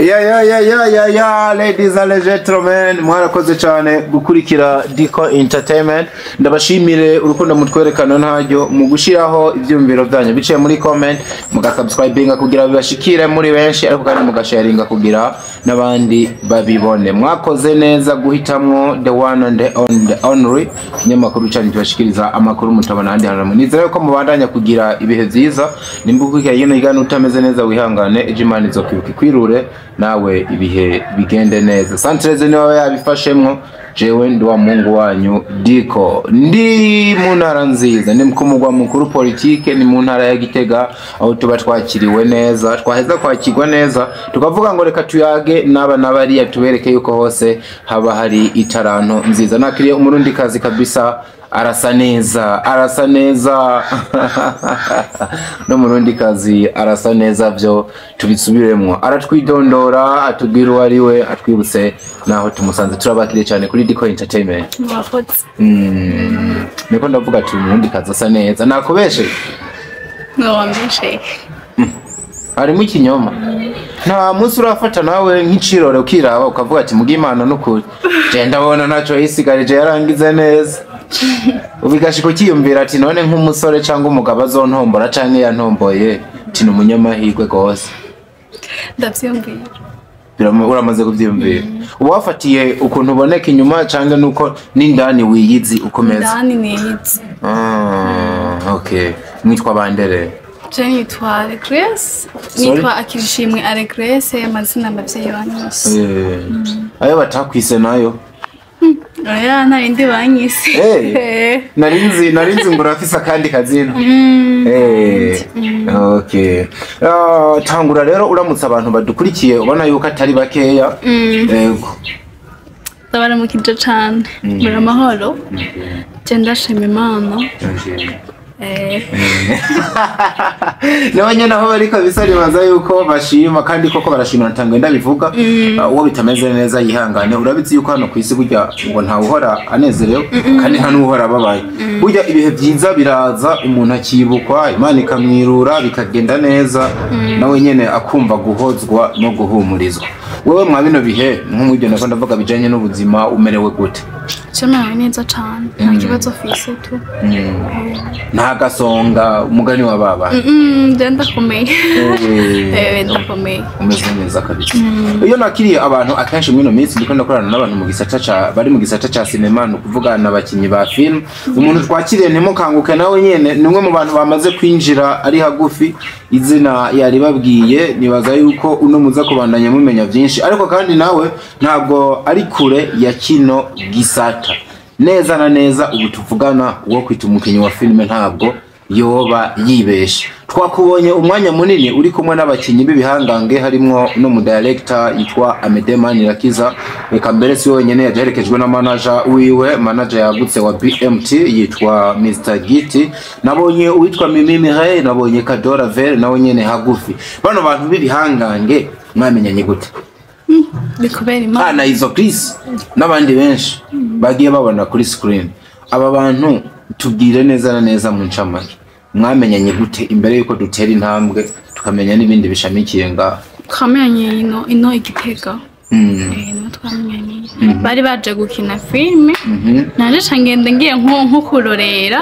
Ya, ladies and gentlemen, mwarakoze cyane gukurikira Dico Entertainment. Ndabashimire urukundo mutwerekana ntaryo mu gushyiraho ibyumviro byanyu biciye muri comment, mugasubscribinga kugira bibashikire muri benshi, ariko kandi mugasharinga kugira n'abandi babibone. Mwakoze neza guhitamwo the one and the, on the only kinyamakuru cyanyu kibashikiriza amakuru mutabona ahandi hantu. Nizere ko mubandanya kugira ibihe byiza. Nimba ukurikira yino igana utameze neza, wihangane, ejo Imana izokwibuka ikwirure nawe ibihe bigende neza. Santreze niwe yabifashemwo. Jewe ndi wa Mungu wanyu Diko, ndi mu ntara nziza, ni ku mugwa mukuru politike, ni mu ntara ya Gitega, aho tuba twakiriwe neza. Twaheza kwakirwa neza tukavuga ngo reka tuyage n'aba n'abariya, tubereke yuko hose haba hari itaranto nziza. Nakiriye umurundi kazi kabisa, arasa neza, arasa neza, no murundi kazi arasa neza, byo tubisubiremwo. Aratwidondora, atubwira uwo ari we, atwibutse naho tumusanze. Turabakiriye cyane kuri Dico Entertainment. Murakoze. Niko ndavuga ati umurundi kazi asa neza, nakubeshe? Ntiwambeshe. Harimo ikinyoma? Nta munsi urafata nawe nk'icirore ukiraba ukavuga ati muga Imana n'ukuri je ndabona ntacyo yisigarije, yarangize neza, ubigashika ukiyumvira ati none nk'umusore cyangwa umugabo azontombora canke yantomboye, ati ni umunyamahirwe gose? Ndavyiyumvira. Uramaze kuvyiyumvira? Uba wafatiye ukuntu uboneka inyuma canke nuko n'indani wiyizi uko umeze? Ndani niyizi. Ah, okay. Mwitwa bandere? Je nitwa Alegresse. Sorry? Nitwa Akirishimwe Alegresse, amazina abavyeyi banyise. Ayo batakwise nayo? Oya, nta rindi banyise. Narinzi ngo urafise akandi kazina. Okay. Ah, tangura rero uramutse abantu badukurikiye, ubona yuko atari bakeya. Yego. Ndabaramukije cane. Muri amahoro? Je ndashima Imana. Nabo nyene aho bariko bisa nibaza yuko bashima, kandi koko barashima. Ntangwe ndabivuga. Uwo bitameze neza yihangane. Urabizi yuko hano kwisi burya ngo ntawe uhora anezerewe kandi nta n'uhora ababaye. Burya ibihe byiza biraza, umuntu akibukwa, Imana ikamwirura, bikagenda neza, nawe nyene akumva guhozwa no guhumurizwa. Wewe mwa bino bihe, nk'umwibyo nako ndavuga bijanye n'ubuzima, umerewe gute? Je merewe neza cane, nta kibazo mfise tu. Nta gasonga, umugani wa baba? Je ndakomeye. Ndakomeye. Umeze neza kabisa. Iyo nakiriye abantu akenshi muri ino minsi ndiko ndakorana n'abantu mu gisata ca bari mu gisata ca sinema, ni ukuvuga n'abakinyi ba film. Umuntu twakiriye, ntimukanguke, nawe nyene ni umwe mu bantu bamaze kwinjira ari hagufi. Izina yaribabwiye, nibaza yuko uno muza kubandanya mumenya byinshi, ariko kandi nawe ntabwo ari kure ya kino gisata neza na neza. Ubu tuvugana, uwo kwita umukinyi wa filime ntabwo yoba yibeshe. Twakubonye umwanya munini uri kumwe n'abakinyi b'ibihangange, harimwo no mu director yitwa Amede Manirakiza. Reka mbere si wenyene, yaherekejwe na manager wiwe, manager yagutse wa BMT yitwa Mr Giti. Nabonye uwitwa Mimi Mireille, nabonye Kadora Ver nawe nyene hagufi. Bano bantu b'ibihangange mwamenyanye gute? Ni kubera Imana. Ana izo Chris n'abandi benshi bagiye babona kuri screen. Aba bantu tubwire neza na neza mu ncamake, mwamenyanye gute, imbere yuko dutera intambwe tukamenya n'ibindi bishamikiye ngaho? Twamenyanye ino i Gitega. Niho twamenyanye, bari baje gukina filime, naje ca ngenda ngiye nko kurorera.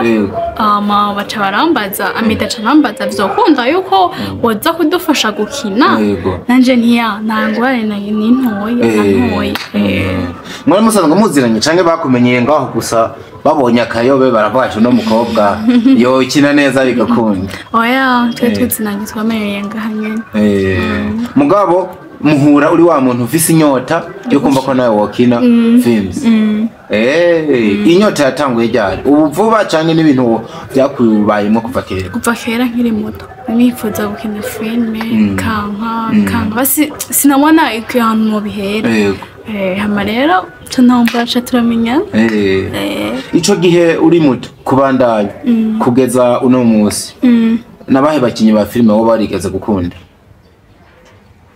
Ama baca barambaza, Amida aca arambaza vyokunda yuko woza kudufasha gukina. Nanje ntiya nta ngorane ni ntoya ntoya. Mwari musanzwe muziranye canke bakumenyeye ngaho gusa, babonye akayobe baravuga ati uno mukobwa yokina neza bigakunda? Oya, twe tuzinanye, twamenyeye ngaha nyene. Mugabo muhura uri wa muntu ufise inyota yo kumva ko nawe wokina films. Inyota yatanguye ryari? Ubu vuba canke n'ibintu byakubayemo kuva kera? Kuva kera nkiri muto nifuza gukina filime, kanka kanka basi sinabona ahantu mubihera. Hama rero ca ntomba ca turamenyana. Ico gihe uri muto kubandanya kugeza uno munsi, nabahe bakinyi ba filime wowe barigeze gukunda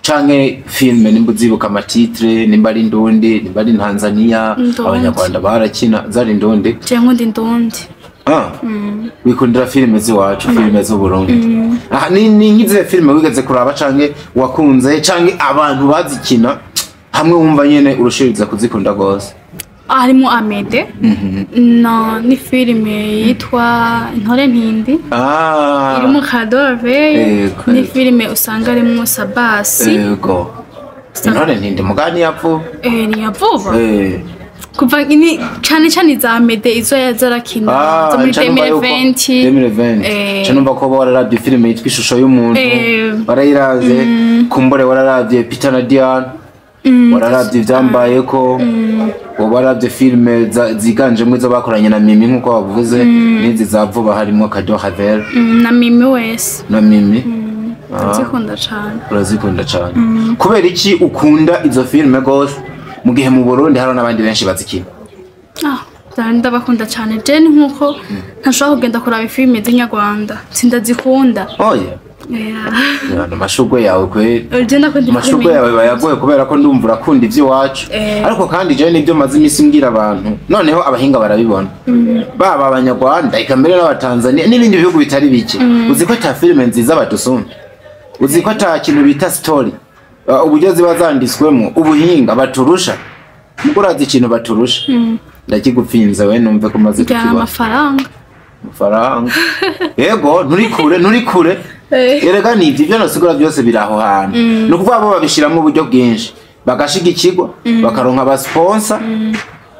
canke filime, nimba uzibuka ama titres, nimba ari Ndundi, nimba ari Tanzania? Ndundi. Abanyarwanda barakina, zari Ndundi? Je nkunda Indundi. Ah. Wikundira filime z'iwacu, filime z'Uburundi. Aha ni nk'izihe filime wigeze kuraba canke wakunze canke abantu bazikina hamwe wumva nyene urushiriza kuzikunda gose? Harimo Amede na ni filime yitwa Intore Ntindi. Irimo Kadove. Ni filime usanga harimo Sabasi. Yego. Intore Ntindi mugani yapfu. Ni yavuba. Kuva ni cyane cyane za Amede izo yazarakina zo muri 2020. 2020. Cyane umva ko wararavye filime yitwa Ishusho y'umuntu. Warayiravye. Kumbure wararavye Peter na Diane. Wararavye ivyambaye ko waravye filime ziganjemwo izo bakoranye na Mimi nkuko bavuze, n'izi za vuba harimo Kado Havel na Mimi wese. Na Mimi. Ndazikunda cane. Urazikunda cane. Kubera iki ukunda izo filime gose mu gihe mu Burundi hari n'abandi benshi bazikina? Ndabakunda cane. Je ni nkuko ntashobora kugenda kuraba filime z'inyarwanda, sindazikunda. Oya. Yeah. Amashugwe yawe kweri. Amashugwe yawe bayagoye kubera ko ndumva urakunda ivy'iwacu. Ariko kandi je nibyo maze imisi mbwira abantu. Noneho abahinga barabibona. Baba abanyarwanda, eka mbere n'abatanzania n'ibindi bihugu bitari bike. Uzi ko ata filime nziza badusumba. Uzi ko ata kintu bita story. Uburyo ziba zanditswemo, ubuhinga baturusha. Muko urazi ikintu baturusha. Ndakigupfinza we numve ko maze kukibona. Amafaranga. Amafaranga. Yego, nturi kure. Erega ni ibyo nasigura byose biri aho hantu. No kuvuga bo babishiramo uburyo bwinshi, bagashigikirwa, bakaronka aba sponsor,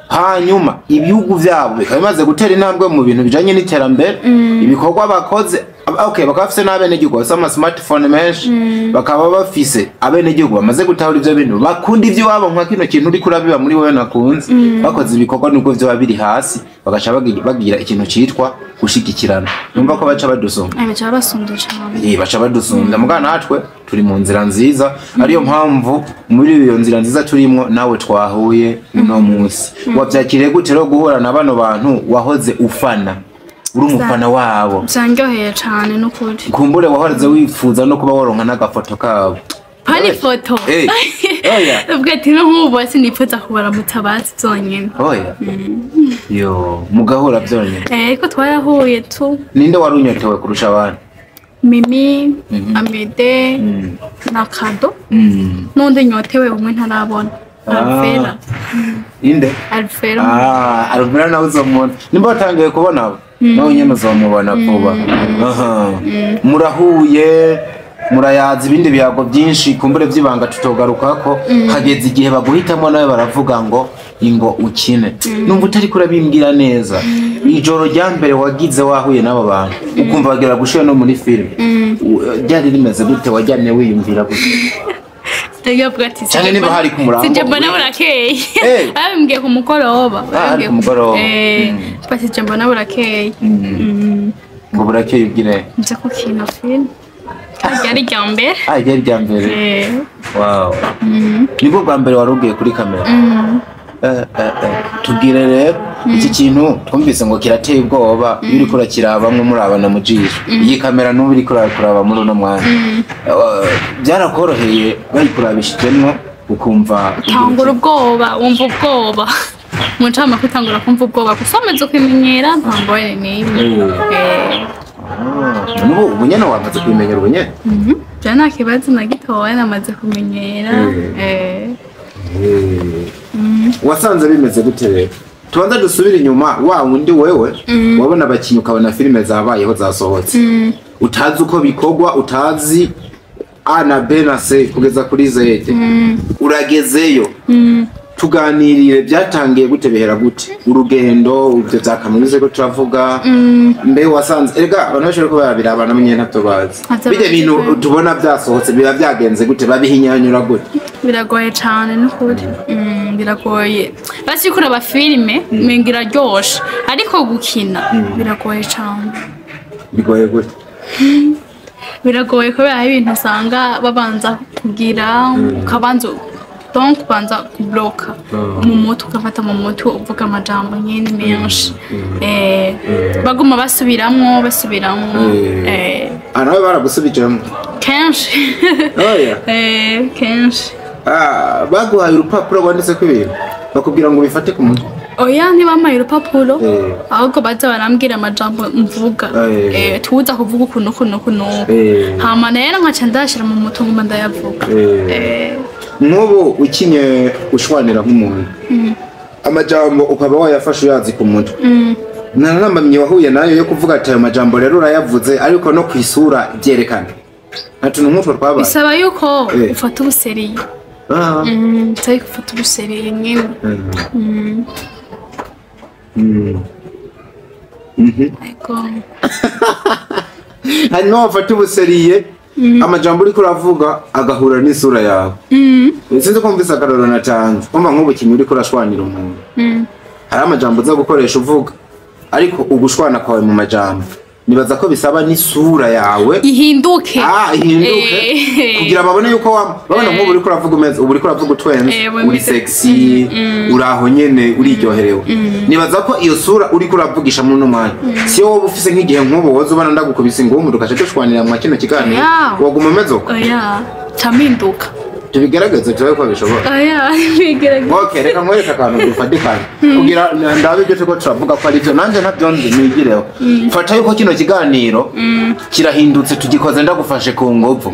hanyuma ibihugu byabo bikaba bimaze gutera intambwe mu bintu bijanye n'iterambere, ibikorwa bakoze. Okay, bakaba bafise n'abenegihugu bafise ama smartphone menshi, bakaba bafise abenegihugu bamaze gutahura ivyo bintu, bakunda ivy'iwabo nka kino kintu uriko urabiba muri wewe nakunze. Bakoze ibikorwa nubwo vyoba biri hasi, bagaca bagira ikintu citwa gushigikirana. Numva ko baca badusumba. Baca basumba cane. Baca badusumba. Muga natwe turi mu nzira nziza, ariyo mpamvu muri iyo nzira nziza turimwo nawe twahuye uno munsi. Wavyakiriye gute rero guhura na bano bantu wahoze ufana? Uri umufana wabo. Byanryoheye cane n'ukuri. Kumbure wahoze wifuza no kuba woronka n'agafoto kabo. Pani foto. Oya. Ubwo ati no nkubu sinifuza kubaramutsa bazi byonyine. Oya. Yo, mugahura byonyine. Ariko twarahuye tu. Ninde wari unyotewe kurusha abandi? Mimi, Amede, na Kado. N'undi nyotewe umwe ntarabona. Alfera. Inde? Alfera. Alfera nawe uzomubona. Nimba watangiye kubona abo? Nawe nyene uzomubona vuba. Murahuye, murayaza ibindi biyago byinshi kumbure byibanga tutogarukako. Hageze igihe baguhitamo nawe baravuga ngo ingo ukine. Numva utari kurabimbwira neza. Ijoro rya mbere wagize wahuye n'abo bantu, ukumva bagera gushira no muri filime. Ryari rimeze gute? Wajyanye wiyumvira gute? Cyane niba hari ku murango. Sije mbona burakeye. Babimbwiye ku mugoroba. Babimbwiye ku mugoroba. Sije mbona burakeye. Ngo burakeye ubwire. Nje kukina filime. Ryari rya mbere. Ryari rya mbere. Wow. Nibwo bwa mbere warugiye kuri kamera. Tubwire rero iki kintu twumvise ngo kirateye ubwoba, iyo uriko urakiraba mwe murabana mu jisho. Iyi kamera n'ubu iriko urakuraba muri uno mwanya. Byarakoroheye bayikurabishijemwo ukumva utangura ubwoba, wumva ubwoba. Mu ncamake utangura kumva ubwoba, gusa umaze kubimenyera nta ngorane n'imwe. N'ubu ubu nyene wamaze kubimenyera ubu nyene? Je nta kibazo na gitoya, namaze kumenyera. Wasanze bimeze gute rero? Tubanza dusubire inyuma, wa wundi wewe wabona abakinyi ukabona filime zabayeho zasohotse, utazi uko bikorwa, utazi A na B na C kugeza kuri Z. Uragezeyo. Tuganirire byatangiye gute, bihera gute urugendo, ibyo bya kaminuza ko turavuga. Mbe wasanze erega abantu bashobora kuba barabiraba namenye ntavyo bazi. Bijya bintu tubona byasohotse biba byagenze gute, babihinyanyura gute? Biragoye cane n'ukuri. Biragoye. Basi kuraba filime menga iraryoshe, ariko gukina biragoye cane. Bigoye gute? Biragoye kubera ibintu usanga babanza kugira, ukabanza donc ubanza kubloka mu mutwe, ugafata mu mutwe uvuga amajambo nyene menshi. Baguma basubiramwo. Nawe baragusubijemwo? Kenshi. Oya. Kenshi. Baguhaye urupapuro rwanditseko ibintu bakubwira ngo ubifate ku mutwe? Oya, ntibampaye urupapuro, ahubwo baza barambwira amajambo mvuga. Tuza kuvuga ukuntu ukuntu ukuntu. Hama rero nkaca ndayashira mu mutwe, nguma ndayavuga. Nk'ubu ukinye ushwanira nk'umuntu, amajambo ukaba wayafashe uyazi ku mutwe, nta wahuye nayo yo kuvuga ati ayo majambo rero urayavuze, ariko no ku isura byerekana nta tuntu nk'utwo twabaye? Bisaba yuko ufata ubuseriye. Bisaba yuko ufata ubuseriye nyine. Ego. Hanyuma wafata ubuseriye, amajambo uriko uravuga agahura n'isura yawe. Sinzi ko mvise akarorero natanze. Umva, nk'ubu kintu uriko urashwanira umuntu, hari amajambo uza gukoresha uvuga, ariko ugushwana kwawe mu majambo nibaza ko bisaba n'isura yawe ihinduke. Ah, ihinduke. Kugira babone yuko babona nk'ubu uriko uravuga umeze, ubu uriko uravuga utwenze, uri sexy, uri aho nyene uriryoherewe. Nibaza ko iyo sura uriko uravugisha muri uno mwanya siyo wowe ufise nk'igihe nk'ubu woza ubona ndagukubise ingumi tugaca dushwanira mwa kino kiganiro, woguma umeze uko? Oya, campinduka. Tubigerageze turabe ko bishoboka. Oya, bigerageza. Okay, reka nkwereke akantu dufatikanye kugira ndabe ibyo turiko turavuga ko ari byo, nanjye ntabyo nzi, nigireho. Fata yuko kino kiganiro kirahindutse, tugikoze ndagufashe ku nguvu,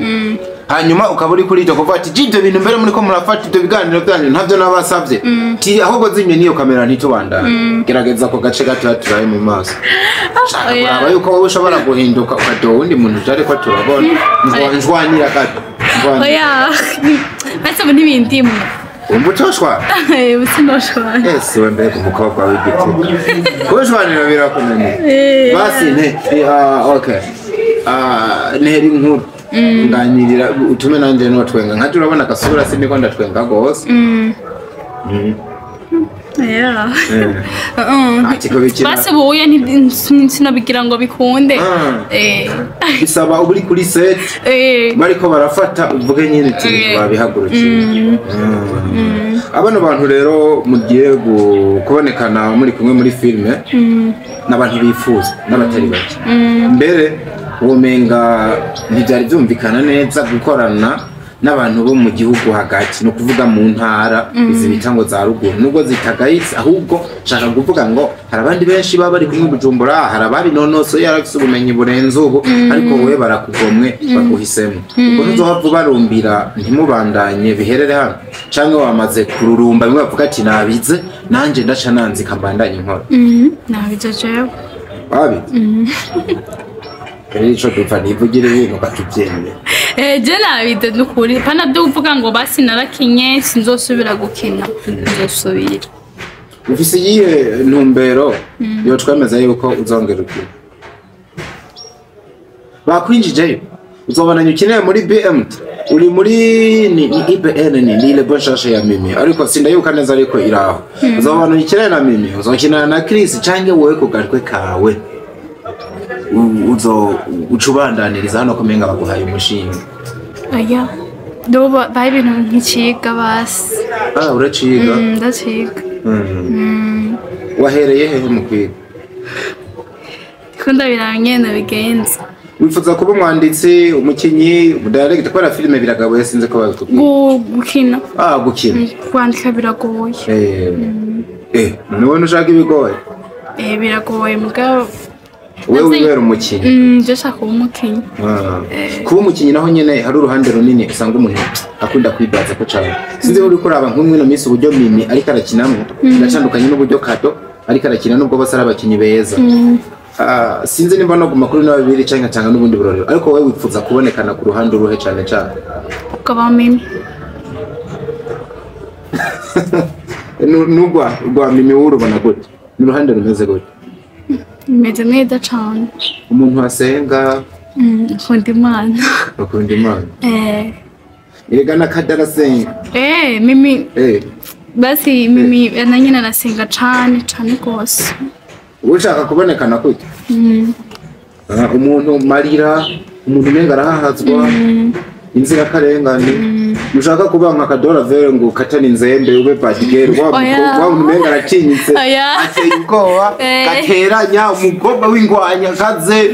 hanyuma ukaba uri kuri icyo kuvuga ati ibyo bintu mbere muri ko murafata ibyo biganiro byanyu ntabyo nabasabye, ti ahubwo zimye n'iyo kamera ntitubandane. Gerageza ako gace gato turabe mu maso. Shaka kuraba yuko wowe ushobora guhinduka ukaduha uwundi muntu tutari ko turabona. Njwanira gato. Njwanira. Oya, basi ubu ntibindimwe. Wumva utoshwana? Ubu sinoshwana. Ese we, mbega umukobwa w'igiti, kushwanira birakunaniye? Basi ne okay, ntera inkuru, nganirira utume nanjye notwenga nkaje. Urabona agasura siniko ndatwenga gose. Oya. Ati ko bikina. Basi ubuye sinobigira ngo bikunde. Bisaba uba uri kuri set, bariko barafata, uvuge nyine ati babihagurukiye. Abano bantu rero mugiye kubonekana muri kumwe muri filime n'abantu bifuza n'abatari bake. Mbere womenga ntibyari byumvikana neza gukorana n'abantu bo mu gihugu hagati, ni ukuvuga mu ntara izi bita ngo za ruguru, nubwo zitagayitse. Ahubwo nshaka kuvuga ngo hari abandi benshi baba bari kumwe i Bujumbura, hari ababinonosoye, yarafise ubumenyi burenze ubu, ariko wowe barakugomwe, baguhisemo. Ubwo ntuzohava ubarumbira ntimubandanye biherere hano, canke wamaze kururumba bimwe bavuga ati nabize nanje ndaca nanzika mbandanye nkora? Nabize jewe. Wabize rero, ico dupfa ntivugire ibintu ukatuvyemera. Je nabize nukuri, pana byo kuvuga ngo basi narakinye sinzosubira gukina, nzosubira. Ufise iyihe ntumbero yotwemeza yuko uzongera ukina? Bakwinjijeyo, uzobonanya ukeneye muri BMT, uri muri ni IBN, ni le bonne ya Mimi, ariko sindayuka neza, ariko iraho uzobona ukeneye na Mimi, uzokinana na Chris, canke wowe ku gatwe kawe uzo ucubandaniriza hano ko menga baguhaye umushinga? Oya, ndoba bayi ibintu nkiciga basi. Ah, uraciga? Ndaciga. Wahereye hehe mu kwiga? Ndiko ndabiraba nyene bigenza. Wifuza kuba umwanditsi, umukinyi, umudirector? Kubera filime biragabuye, sinzi ko babikubwiye. Gukina. Ah, gukina. Kwandika biragoye. None wowe ntushaka ibigoye? Biragoye mugabo. Wewe wibera umukinyi? Je shaka kuba umukinyi. Ah. Kuba umukinyi naho nyene hari uruhande runini usanga umuntu akunda kwibaza ko cane. Sinzi uri kuraba nk'umwe no minsi, uburyo Mimi ariko arakinamwo biratandukanye n'uburyo Kado ariko arakina, nubwo bose ari abakinyi beza. Sinzi nimba no guma kuri babiri canke nkatanga n'ubundi burorero, ariko wowe wifuza kubonekana ku ruhande uruhe cane cane? Ukaba Mimi. Nugwa rwa Mimi wowe urubona gute? Ni uruhande rumeze gute? Meze neza cane. Umuntu asenga? Nkunda Imana. Akunda Imana. Erega na Kado arasenga. Mimi. Basi Mimi na nyine arasenga cane cane gose. Ushaka kubonekana gute? Ah, umuntu marira, umuntu umenga arahahazwa, inzirakarengane. Ushaka kuba nka Kadora Vere ngo ukatane inzembe, ube bad girl wa Oya. mukobwa wa muntu umenga aratinyitse, Oya. ateye ubwoba, gateranya, umukobwa w'ingwanya kaze?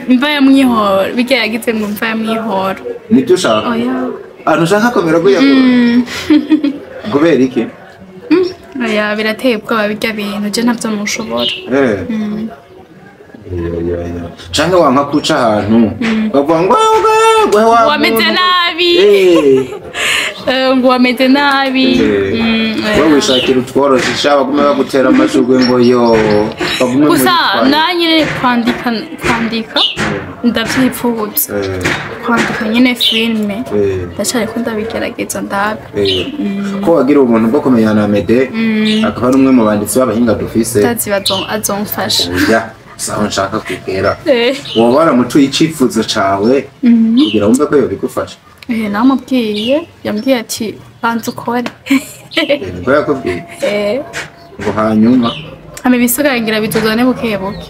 Imva ya mwihoro, bijya yagize ngo imva ya mwihoro. Nibyo ushaka? Oya. Ah, ntushaka komera gutya? Kubera iki? Oya, birateye ubwoba birya bintu, je ntavyo mushobora. Canke wanka kuca ahantu bavuga ngo "Wewe, wewe wa Wameze muntu." nabi. Ngo wameze nabi. Wewe wishakira utworoshe sha, bagume bagutera amashurwe ngo yo bagume muri Gusa twaye. nanye kwandika ndavyipfuza, kwandika nyene filme. Ndacariko ndabigerageza ndabe. Ko wagira ubuntu bwo kumenyana na Mede, akaba ari umwe mu banditsi b'abahinga dufise. Ndazi azomfasha. Oya, saho nshaka kugera. Woba waramutuye icifuzo cawe kugira wumve ko yobigufasha? Namubwiye, yambwiye ati banza ukore. Niko yakubwiye? Eh. Ngo hanyuma Hama ibisigaye ngira bizozane buke buke.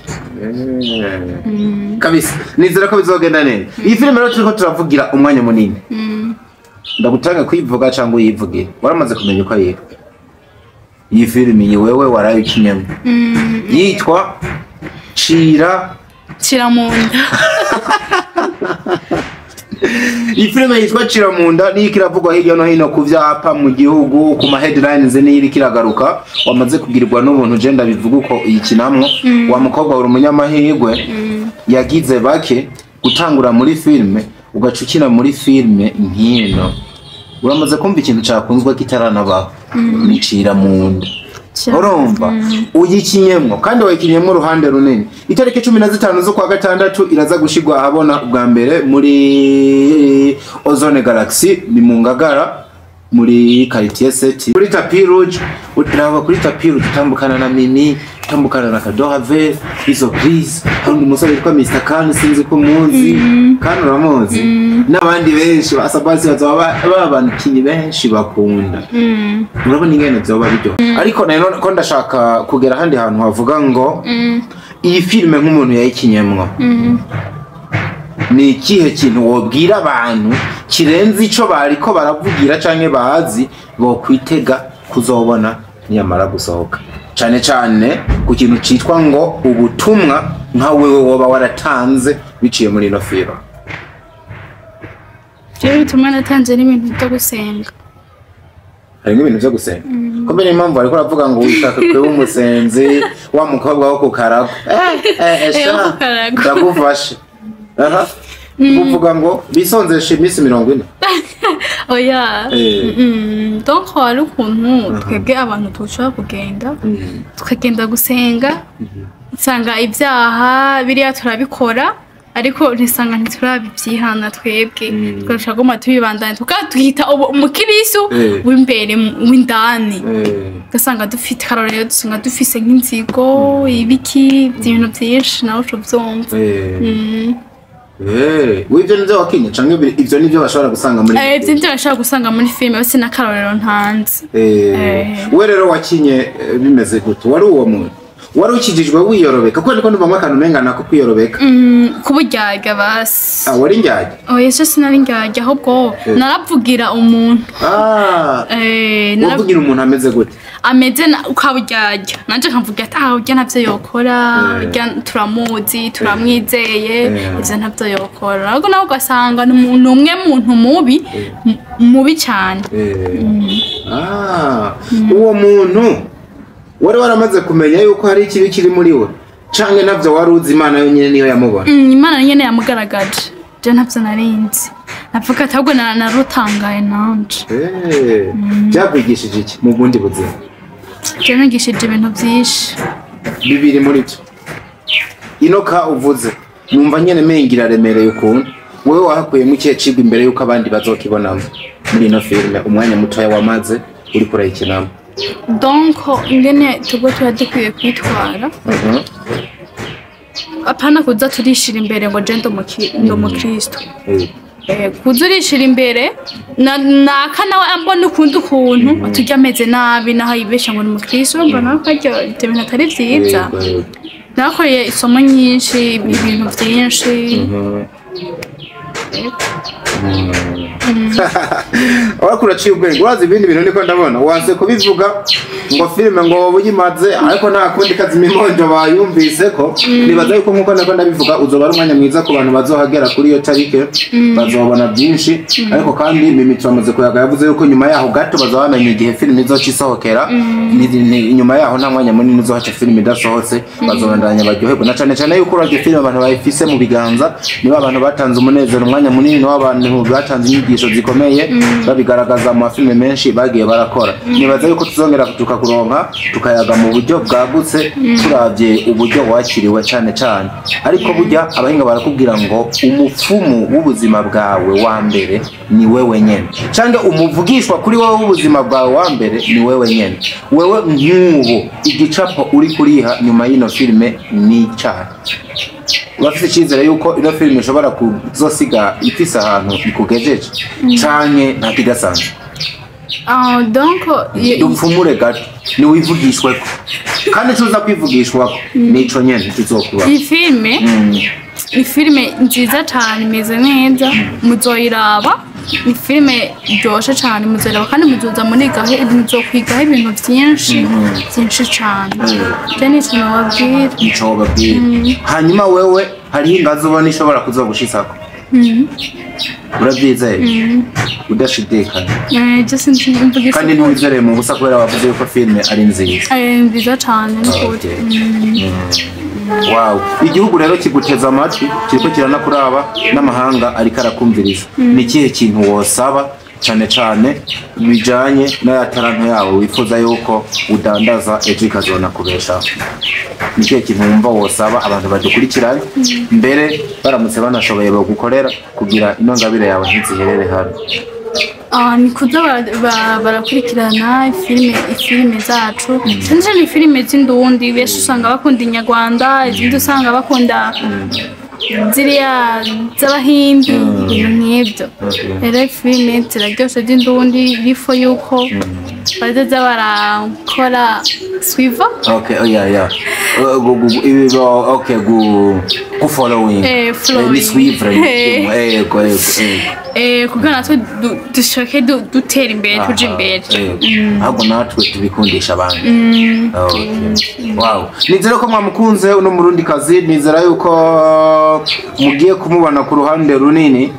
Kabisa nizera ko bizogenda neza. Iyi filime rero turiko turavugira umwanya munini, ndagutanga kuyivuga cyangwa uyivugire. Waramaze kumenya uko yitwa iyi filime? Iyi wewe warayikinyemo, yitwa Cira Cira mu nda. Iyi filime yitwa Cira mu nda niyo ikiravugwa hirya no hino ku vyapa mu gihugu, ku ma headlines, niyo iriko iragaruka. Wamaze kugirirwa n'ubuntu, je ndabivuga uko iyikinamwo wa mukobwa, uri umunyamahirwe yagize bake gutangura muri filime, ugaca ukina muri filime nkino. Uramaze kumva ikintu cakunzwe kitaranabaho, ni Cira mu nda. Urumva uyikinyemwo kandi wayikinyemwo uruhande runini. Itariki 15 z'ukwa gatandatu iraza gushirwa ahabona ubwa mbere muri Ozone Galaxy, ni mu Ngagara muri quartier 7, kuri tapis rouge. Uraba kuri tapis rouge utambukana na Mimi, utambukana na Kadohave, izo Chris, hari undi musore witwa Mr. Khan, sinzi ko muzi. Khan uramuzi, n'abandi benshi basabasi bazaba babantu benshi bakunda. Urabona ingene vyoba biryoha. Ariko nayo ko ndashaka kugera ahandi hantu havuga ngo iyi filime, nk'umuntu yayikinyemwo, ni ikihe kintu wobwira abantu kirenze ico bariko baravugira canke bazi bokwitega kuzobona niyamara gusohoka, cane cane ku kintu citwa ngo ubutumwa nka wewe woba waratanze biciye muri ino filime? Jewe bituma natanze n'ibintu byo gusenga. Harimo ibintu vyo gusenga? Ko mbere impamvu ariko aravuga ngo wishaka kuba umusenzi, wa mukobwa wo ku karago. Wo Sha, ku karago. Ndagufashe aha kuvuga ngo bisonzeshe iminsi 40. Oya. Donc hari ukuntu twebwe abantu dushobora kugenda, tukagenda gusenga, usanga ibyaha biriya turabikora, ariko ntisanga ntiturabibyihana twebwe, tugaca guma tubibandanya, tukatwita umukirisu w'imbere w'indani. Ugasanga dufite karorero, dusanga dufise nk'inzigo, ibiki, ibintu byinshi, nawe uca ubyumva. W'ivyo nivyo wakinye canke ivyo nivyo bashobora gusanga muri Ivyo nivyo bashobora gusanga muri filime bose n'akarorero ntanze. We rero wakinye bimeze gute? Wari uwo muntu wari ukijijwe wiyorobeka? Kuko ndiko ndumva akantu umenga nako kwiyorobeka. Kuburyarya basi. Ah, wari indyarya? Oya, se sinari indyarya, ahubwo naravugira umuntu. Wavugira umuntu ameze gute? Ameze ukaburyarya, nanje nkavuga ati ah, urya ntavyo yokora, urya turamuzi, turamwizeye, ivyo ntavyo yokora. Ahubwo nawe ugasanga ni umwe muntu mubi, mubi cyane. Uwo muntu wari waramaze kumenya yuko hari ikibi kiri muri we, canke navyo wari uzi, Imana yonyene niyo yamubona? Imana nyene yamugaragaje, je ntavyo narinzi. Navuga ati ahubwo narutangaye nanje. Byakwigishije iki mu bundi buzima? Je nigishije ibintu vyinshi. Bibiri muri byo, ino ka uvuze numva nyene menga iraremereye ukuntu. Wewe wahakuyemo ikihe cigwa imbere yuko abandi bazokibonamo muri ino filime, umwanya mutoya wamaze uriko urayikinamo? Donc ingene tuba tuba dukwiye kwitwara, apana kuza turishira imbere ngo je ndi umukristo. Kuza urishira imbere naka nawe ambona ukundi ukuntu turya ameze nabi, naho yibesha ngo ni umukristo, urumva nawe ko aryo ibyo bintu atari vyiza. Yego, yego. Nakoreye isomo nyinshi, ibintu vyinshi. Urako uraciye ubwenge, urazi ibindi bintu niko ndabona wanse kubivuga ngo filime ngo wowe uyimaze, ariko nta kundi kazima imonjo bayumvise ko nibaza yuko nkuko nako ndabivuga uzoba ari umwanya mwiza ku bantu bazohagera kuri iyo tarike, bazobona byinshi. Ariko kandi Mimi turamaze kuyaga, yavuze yuko nyuma yaho gato bazaba bamenye igihe filime izoca isohokera. Nyuma yaho nta mwanya munini uzohaca filime idasohotse, bazobandanya baryoherwe na cane cane yuko uravye filime abantu bayifise mu biganza, niba abantu batanze umunezero umwanya munini, niba abantu batanze inyigisho zikomeye babigaragaza mu mafilime menshi bagiye barakora. Nibaza yuko tuzongera tukakuronka tukayaga mu buryo bwagutse, turavye uburyo wakiriwe cane cane. Ariko burya abahinga barakubwira ngo umupfumu w'ubuzima bwawe wa mbere ni wewe nyene, canke umuvugishwa kuri wowe w'ubuzima bwawe wa mbere ni wewe nyene. Wewe nk'ubu igicapo uri kuriha nyuma y'ino filime ni icahe? Urafise icizere yuko ino filime ishobora kuzosiga ifise ahantu ikugejeje canke nta kidasanzwe? Donc dupfumure gato niwivugishweko, kandi tuza kwivugishwako nico nyene tuzokuba. Iyi filime ni filime nziza cane, imeze neza, muzoyiraba. Ni filime iryoshe cane, muzoyiraba kandi muzoza munigaho, muzokwigaho ibintu vyinshi vyinshi cane. Je nico nobabwira. Nico wobabwira. Hanyuma wewe hariho ingazi ubona ishobora kuzogushitsako? Uravyizeye? Udashidikanya? Je sinzi imvuga. Kandi ntiwizereye mu busa kubera wavuze yuko filime ari nziza. Nziza cane n'ukuri. Wow. Igihugu rero kiguteza amatwi, kiriko kiranakuraba, n'amahanga ariko arakumviriza. Ni ikihe kintu wosaba cane cane bijanye n'ayataranto yawe wifuza yuko udandaza ejo ikazona kubeshaho? Ni ikihe kintu wumva wosaba abantu badukurikiranye mbere baramutse banashoboye bagukorera kugira ino ngabire yawe ntiziherere hano? Ni kuza barakurikirana ifilime zacu, cyane cyane ifilime z'indundi. Benshi usanga bakunda inyarwanda, izindi usanga bakunda ziriya z'abahindi, ibintu nk'ibyo. Rero filime ziraryoshe z'indundi, bifo yuko bazaza barakora suiva. Okay, oh yeah, yeah. Okay, gu following. Ni suivre. Ego. Kugira natwe dushoke dutera imbere, tuje imbere. Ahubwo natwe tubikundisha abandi. Wow. Nizera ko mwamukunze uno murundi kazi, nizera yuko mugiye kumubona ku ruhande runini.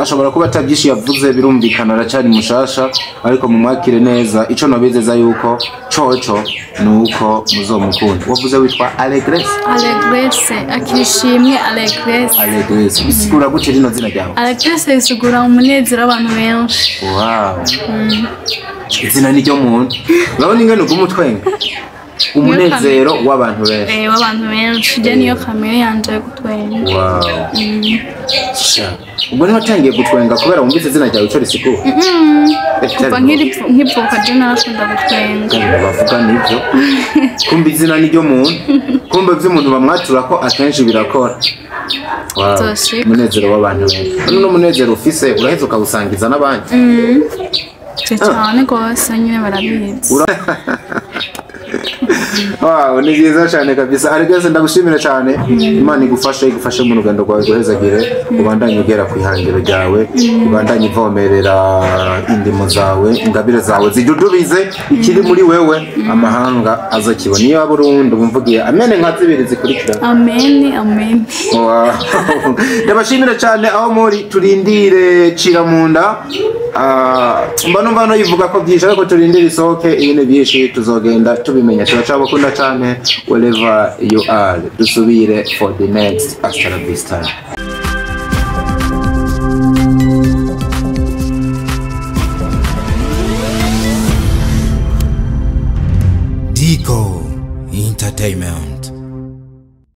Ashobora kuba atabyinshi yavuze, birumvikana aracari mushasha, ariko mumwakire neza. Ico nobizeza yuko coco nuko muzomukunda. Wavuze witwa Allegresse? Allegresse, akishimwe Allegresse. Allegresse bisigura gute rino zina ryawe? Allegresse bisigura umunezero w'abantu benshi. Wow. Izina ni ryo muntu. Urabona ingene ugumutwenga? Umunezero w'abantu benshi. W'abantu benshi. Je niyo kamere yanje yo gutwenga. Wow. Ubwo niho watangiye gutwenga kubera wumvise izina ryawe ico risigura? Kuva nkivuka je narakunda gutwenga. Bavuga nivyo. Kumva izina ni ryo muntu. Kumva ivyo umuntu bamwatura ko akenshi birakora. Umunezero w'abantu benshi. None umunezero ufise uraheza ukawusangiza n'abandi? Cyane gose nyine barabizi. Wow, ni byiza cyane kabisa. Allegresse ndagushimira cyane. Imana igufashe mu rugendo rwawe guhezagire, ubandanye ugera ku ihangiro ryawe, ubandanye ivomerera indimo zawe, ingabire zawe zidudubize ikiri muri wewe, amahanga azokibona. Niyo Burundi bumvugiye amen nka zibiri zikurikirana. Amen, amen. Wow. Ndabashimira cyane aho muri, turindire cira munda. Mba numva no yivuga ko byinshi, ariko turindire isohoke ibintu byinshi tuzogenda tubimenya. Turacabakunda cyane wherever you are. Dusubire for the next hasta la vista. Dico Entertainment.